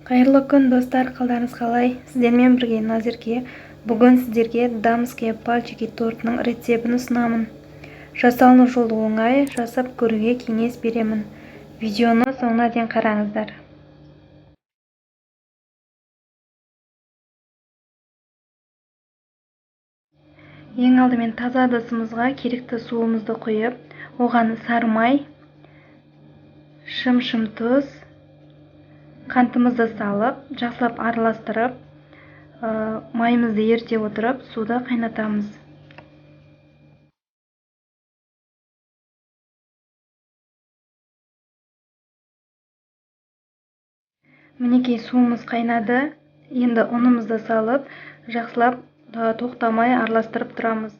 Қайырлы күн, достар, қалдарыңыз қалай? Сіздермен бірге Назерке. Бүгін сіздерге дамские пальчики тортының рецептін ұсынамын. Жасалыну жолы оңай, жасап көруге кеңес беремін. Видеоны соңына дейін қараңыздар. Ең алдымен таза ыдысымызға керекті суымызды құйып, оған сары май, шым-шым тұз, қантымызды салып, жақсылап араластырып, майымызды ерте отырып, суды қайнатамыз. Мінекей, суымыз қайнады. Енді ұнымызды салып, жақсылап тоқтамай араластырып тұрамыз.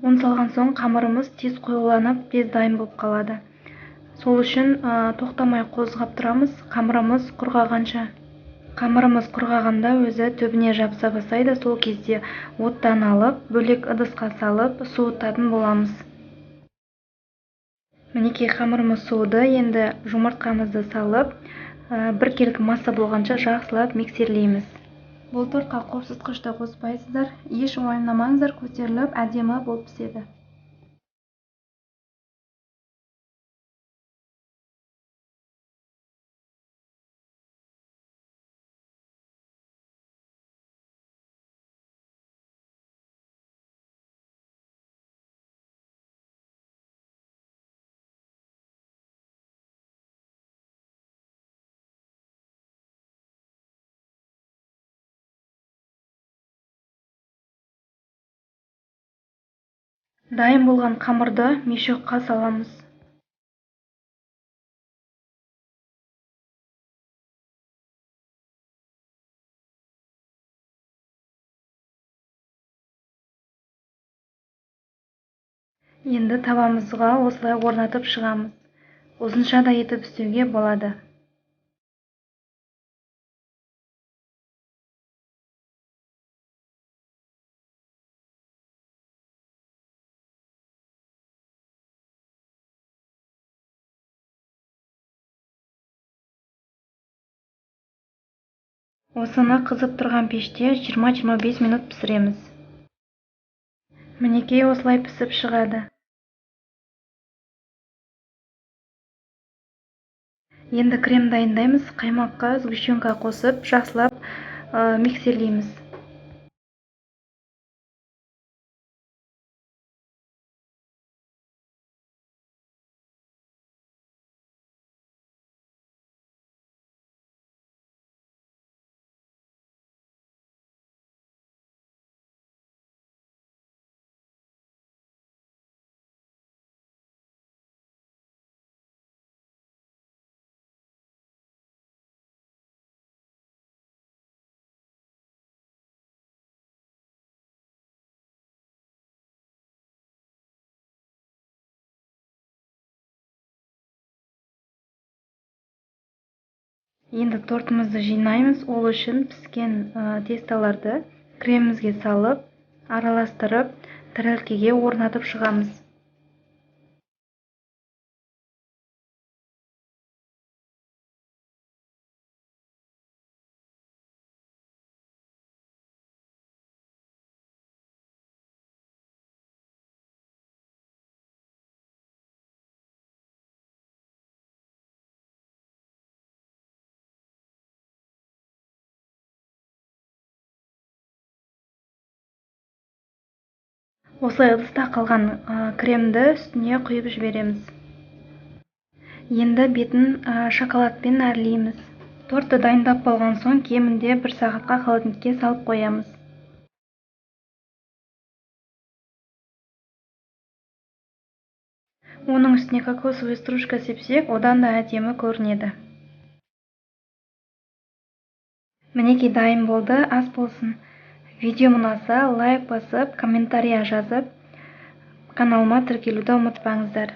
Ұн салған соң қамырымыз тез қоюланып, тез дайын болып қалады. Сол үшін тоқтамай қозғап тұрамыз, қамырымыз құрғағанша. Қамырымыз құрғағанда өзі түбіне жабыса бастайды, сол кезде оттан алып, бөлек ыдысқа салып, суытатын боламыз. Мінекей, қамырымыз суыды, енді жұмыртқамызды салып, біркелкі масса болғанша жақсылап миксерлейміз. Бұл тортқа қопсытқышты қоспайсыздар, еш уайымдамаңыздар, көтеріліп әдемі болып піседі. Дайын болған қамырды мешокқа саламыз. Енді табамызға осылай орнатып шығамыз. Ұзынша да етіп істеуге болады. Осыны қызып тұрған пеште 20-25 минут пісіреміз. Мінекей, осылай пісіп шығады. Енді крем дайындаймыз. Қаймаққа сгущенка қосып, жақсылап миксерлейміз. Енді тортымызды жинаймыз. Ол үшін піскен тесталарды кремімізге салып, араластырып, тарелкеге орнатып шығамыз. Осылай ыдыста қалған кремді үстіне құйып жібереміз. Енді бетін шоколадпен әрлейміз. Тортты дайындап болған соң кемінде 1 сағатқа холодильникке салып қоямыз. Оның үстіне кокосовый стружка сепсек, одан да әдемі көрінеді. Мінекей, дайын болды, ас болсын. Видео ұнаса, лайк басып, комментария жазып, Каналыма тіркелуді ұмытпаңыздар.